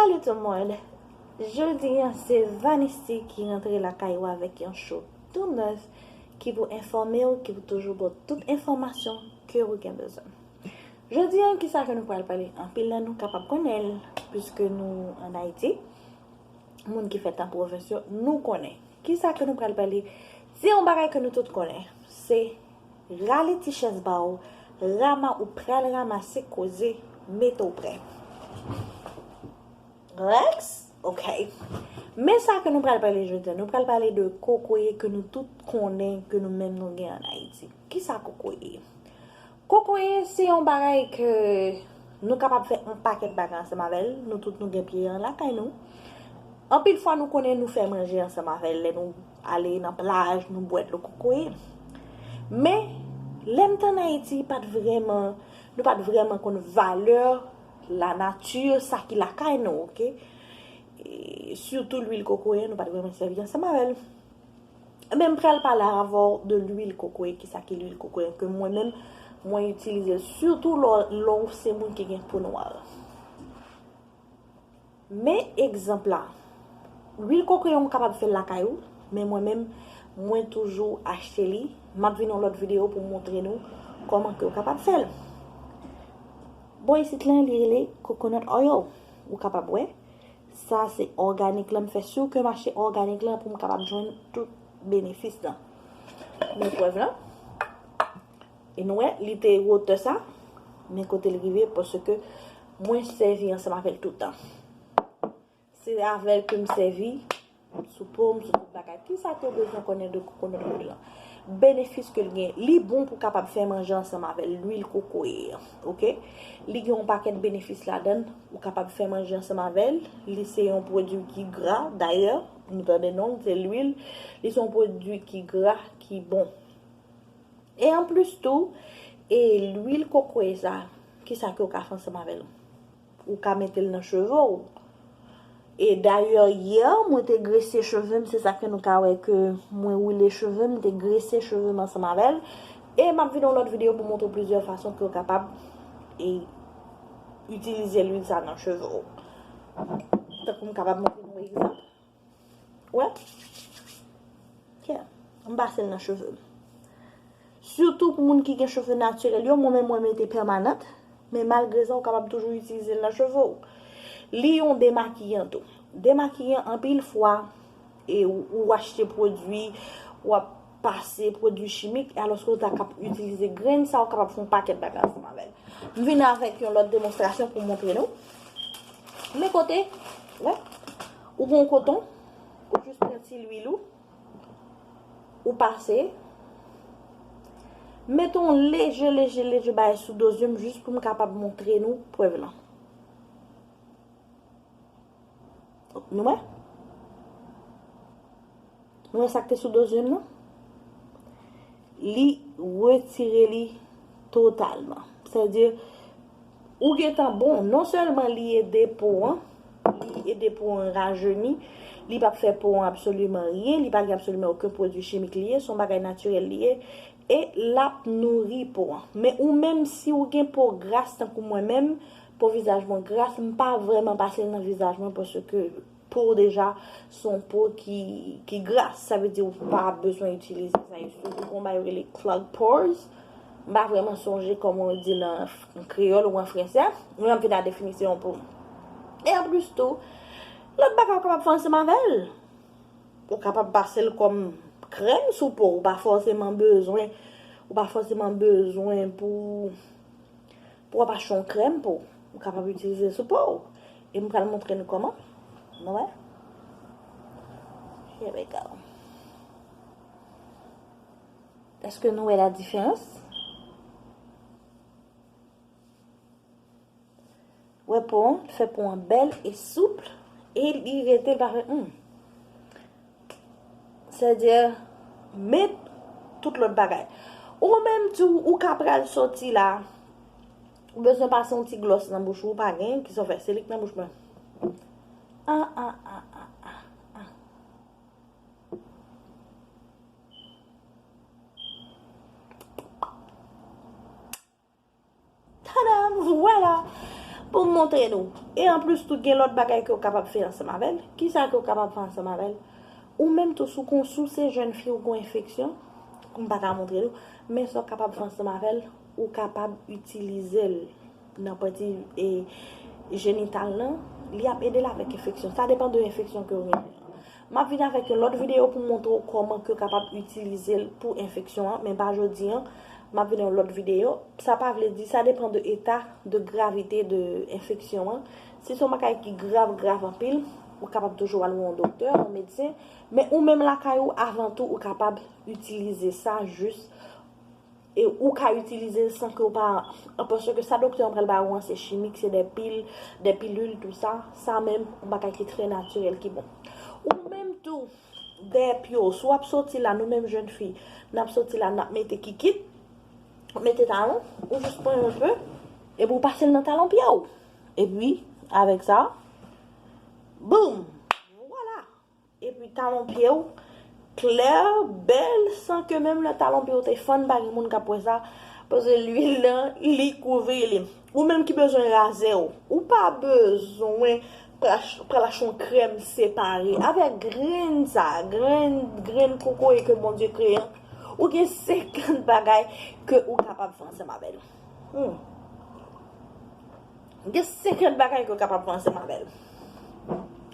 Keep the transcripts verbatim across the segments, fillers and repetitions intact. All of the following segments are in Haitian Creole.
Salut tout moun! Jodi a, se Vanisty ki rantre lakay ou avèk yon show tou nèf ki pou enfòme w, ki pou toujou ba w tout enfòmasyon ke ou gen bezwen. Jodi a, kisa ke nou pral pale? Anpil nan nou kapab konnen l, piske nou ann Ayiti. Moun ki fèt an pwovens yo, nou konnen. Kisa ke nou pral pale? Se yon bagay ke nou tout konnen. Se rale ti chèz ba w, rama ou pral ramase koze, mete w prè. Relax? Ok. Men sa ke nou pral pale jodi a, nou pral pale de kokoye ke nou tout konnen, ke nou menm nou gen ann Ayiti. Kisa kokoye ye? Kokoye se yon bagay ke nou kapab fè yon pakèt bagay ansanm avè l. Nou tout nou gen pye an lakay nou. Anpil fwa nou konnen nou fè manje ansanm avè l lè nou ale nan plaj, nou bwè dlo kokoye. Men, lè m t ann Ayiti, pa t vrèman, nou pa t vrèman konn valè lanati, sa ki lakay nou, oke? E sitou lwil kokoye, nou pa t vrèman sèvi ansanm avè l. Ebyen, m pral pale avè w de lwil kokoye. Kisa ki lwil kokoye? Ke mwen menm, mwen itilize l sitou lè, lè w se moun ki gen po nwa. Men egzanp la, lwil kokoye ou kapab fè l lakay ou, men mwen menm, mwen toujou achte li. M ap vin yon lòt videyo pou m montre nou kòman ke w kapab fè l. Bò isit la, li rele coconut oil. Ou kapab wè. Sa se òganik la, m fè si ke m achte òganik la pou m kapab jwenn tout benefis lan. Men prèv lan. E nou wè, li te wotè sa, men kote l rive, paske mwen sèvi ansanm avè l toutan. Se avè l ke m sèvi sou po m, sou tout bagay. Kisa ke w bezwen konnen de coconut oil lan? Benefis ke l gen, li bon pou kapab fè manje ansanm avè l, lwil kokoye an, oke? Li gen yon pakèt benefis ladan l, ou kapab fè manje ansanm avè l, li se yon pwodui ki gra, dayè, nou tande non l, se lwil, li se yon pwodui ki gra, ki bon. E anplis tou, e lwil kokoye sa, kisa ke w ka fè ansanm avè l? Ou ka mete l nan cheve w. E dayè, yè, mwen te grese cheve m, se sa ke nou ka wè ke mwen woule cheve m, te grese cheve m ansanm avè l. E m ap vin yon lòt videyo pou montre w plizyè fason ke w kapab, e, itilize lwil sa nan cheve w. Tankou m kapab montre nou egzanp. Wè? Ok. M pase l nan cheve m. Sitou pou moun ki gen cheve natirèl yo, mwen menm mwen mete pèmanant, men malgre sa, ou kapab toujou itilize l nan cheve w. Li yon demakiyan tou. Demakiyan, anpil fwa, e ou, ou achte pwodui, w ap pase pwodui chimik, e alòske ou ta kab itilize grenn sa, ou kapab fè yon pakèt bagay ansanm avè l. M vin avèk yon lòt demonstrasyon pou montre nou. Men kote, wè, ou gen yon koton, ou jis pran ti lwil ou, ou pase, mete yon leje, leje, leje bagay sou do zye m, jis pou m kapab montre nou prèv lan. Nou wè? Nou wè sa k te sou do zye m nan? Li retire li totalman. Sètadi, ou gentan bon. Non sèlman li ede po an, li ede po an rajeni, li p ap fè po an absoliman ryen, li pa gen absoliman okenn pwodui chimik li ye, se yon bagay natirèl li ye, e l ap nouri po an. Men ou menm, si ou gen po gras tankou mwen menm, po vizaj mwen gras, m pa vrèman pase l nan vizaj mwen paske po w deja se yon po ki, ki gras. Sa vle di ou pa bezwen itilize sa. E sitou pou yon bagay yo rele clog pores. M pa vrèman sonje kòman yo di l an f-, an kreyòl ou an fransè. Men m ap vin a definisyon pou ou. E anplis tou, lòt bagay ou kapab fè ansanm avè l. Ou kapab pase l kòm krèm sou po. Ou pa fòseman bezwen, ou pa fòseman bezwen pou, pou w ap achte yon krèm pou ou. Ou kapab itilize l sou po w. E m pral montre nou kòman. Nou wè? Here we go. Èske nou wè la diferans? Wè po an, fè po an bèl e soup, e li rete l pa fè, hmm. Sètadi, men tout lòt bagay. Ou menm tou, ou ka pral soti la, ou bezwen pase yon ti glòs nan bouch ou, ou pa gen, kisa w fè? Se li k nan bouch mwen. Ah, ah, ah, ah, ah, ah. Tadam! Vwala! Pou m montre nou. E anplis tou, gen lòt bagay ke w kapab fè ansanm avè l. Kisa ke w kapab fè ansanm avè l? Ou menm tou, si w kon, si w se jèn fi, ou gon enfeksyon, m pa ka montre nou, men sa w kapab fè ansanm avè l, ou kapab itilize l nan pati, e, jenital lan, li ap ede l avèk enfeksyon. Sa depann de enfeksyon ke w genyen. M ap vin avèk yon lòt videyo pou m montre w kòman ke w kapab itilize l pou enfeksyon an, men pa jodi an. M ap vin yon lòt videyo. Sa pa vle di, sa depann de eta de gravite de enfeksyon an. Si se yon bagay ki grav, grav anpil, ou kapab toujou al wè yon doktè, yon medsen. Men ou menm lakay ou, avan tou, ou kapab itilize sa jis e ou ka itilize l san ke w pa, paske sa doktè an pral ba ou an, se chimik, se de pil, de pilil, tou sa. Sa menm, yon bagay ki trè natirèl, ki bon. Ou menm tou, dèyè pye w, si w ap soti la, nou menm jèn fi, n ap soti la, n ap mete kikit, mete talon, ou jis pran yon pe, epi w pase l nan talon pye w. Epi, avèk sa, boum! Vwala! Epi talon pye w klè, bèl, san ke menm lè talon pye w te fann, pa gen moun k ap wè sa, paske lwil lan, li kouvri li. Ou menm ki bezwen razè w, ou pa bezwen pral ach-, pral achte yon krèm separe. Avèk grenn sa, grenn, grenn kokoye ke Bondye kreye an, ou gen senkant bagay ke ou kapab fè ansanm avè l. Hmm. Gen senkant bagay ke w kapab fè ansanm avè l.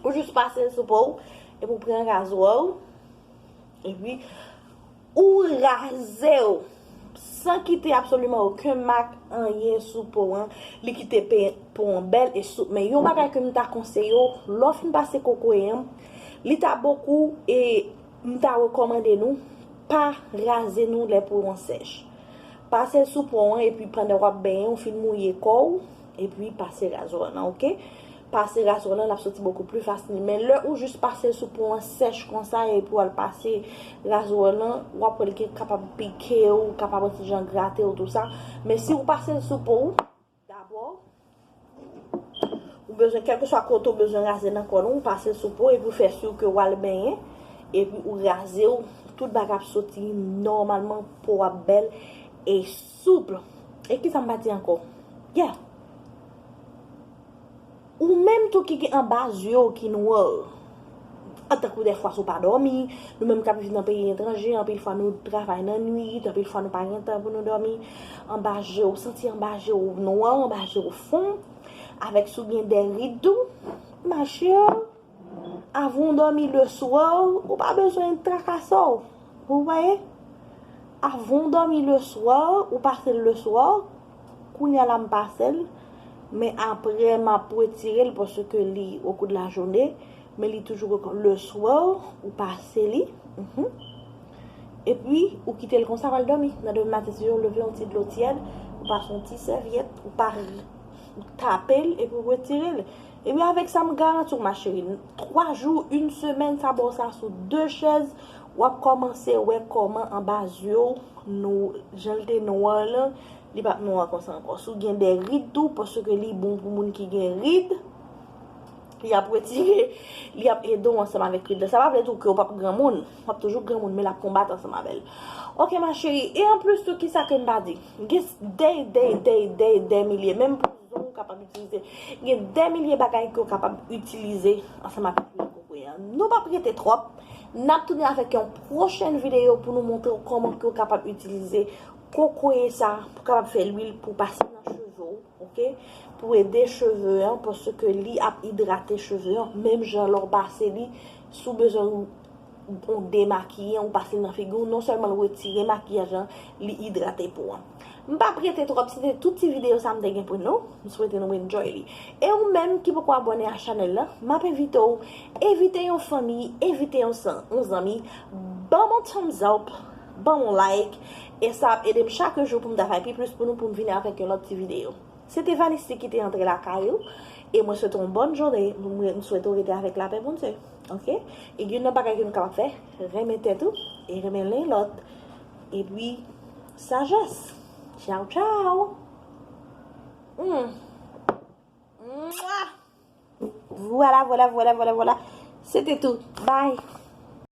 Ou jis pase l sou po w, epi w pran razwè w, epi ou raze w san kite absoliman okenn mak, anyen sou po w an. Li kite pe-, po w an bèl e soup. Men yon bagay ke m ta konseye w, lè w fin pase kokoye an, li ta bokou, e m ta rekòmande nou, pa raze nou lè po w an sèch. Pase l sou po w an, epi pandan w ap benyen, w fin mouye kò w, epi pase razwè w lan, oke? Pase razwè w lan, l ap soti bokou pli fasil. Men lè ou jis pase l sou po w an sèch konsa, epi w al pase razwè w lan, w ap wè l gen kapab pike w, kapab yon ti jan grate w, tou sa. Men si w pase l sou po w, dabò, ou bezwen, kèlkeswa kote w bezwen raze nan kò nou, ou pase l sou po, epi w fè si ke w al benyen, epi ou raze w, tout bagay ap soti nòmalman, po w ap bèl e soup. E kisa m pa di ankò? Yeah. Ou menm tou ki gen anba zye w ki nwa. Tankou dèfwa si w pa dòmi, nou menm k ap viv nan peyi etranje, anpil fwa nou travay nan nwit, anpil fwa nou pa gen tan pou nou dòmi. Anba je w, santi anba je w nwa, anba je w fon, avèk si w gen dè rid tou, machè, avan w dòmi leswa, ou pa bezwen trakase w. Ou wè? Avan w dòmi leswa, ou pase l leswa, kounye a la m pase l, men apre m ap retire l paske li au cours de la journée, men li toujou lekò. Leswa, ou pase li, mhm. Epi, ou kite l konsa, w al dòmi. Nan demen maten, si w leve, yon ti dlo tyèd, ou pase yon ti sèvyèt, ou pa, ou tape l, epi ou retire l. Epi avèk sa, m garanti w, ma chérie, twa jou, yon semèn, sa ba w sa sou de chèz, w ap kòmanse wè kòman anba zye w, nou, jan l te nwa lan, li p ap nwa konsa ankò. Si w gen dè rid tou, paske li bon pou moun ki gen rid, li ap retire, li ap ede w ansanm avèk rid lan. Sa pa vle di ke w p ap granmoun, w ap toujou granmoun, men l ap konbat ansanm avè l. Oke, ma chérie, e anplis tou, kisa ke m pa di? Gen dè, dè, dè, dè, dè milye, menm pou zong ou kapab itilize. Gen dè milye bagay ke w kapab itilize ansanm avèk lwil kokoye an. Nou p ap rete twòp. N ap tounen avèk yon pwochèn videyo pou nou montre w kòman ke w kapab itilize kokoye sa pou kapab fè lwil pou pase nan cheve w, oke? Pou ede cheve an, paske li ap idrate cheve an, menm jan lè w pase li, si w bezwen yon demakiyan, ou pase l nan figi w, non sèlman l retire makiyaj lan, li idrate po an. M p ap rete twòp, se te tout ti videyo sa m te gen pou nou. M swete nou enjoy li. E ou menm ki poko abòne a chanèl la, m ap envite w, envite yon fanmi, envite yon san-, yon zanmi, ban m yon thumbs up, ban m yon like, e sa ap ede m chak jou pou m ta fè pi plis pou nou, pou m vini avèk yon lòt ti videyo. Se te Vanisty ki te antre lakay ou. E mwen swete w yon bòn jounen. Mwen, mwen swete w rete avèk lapè Bondye. Oke? E youn nan bagay ke nou kapab fè, renmen tèt ou e renmen len lòt. Epi, sajès. Tchaw, tchaw. Hmm. Mwa. Vwala, vwala, vwala, vwala, vwala. Se te tout. Bye.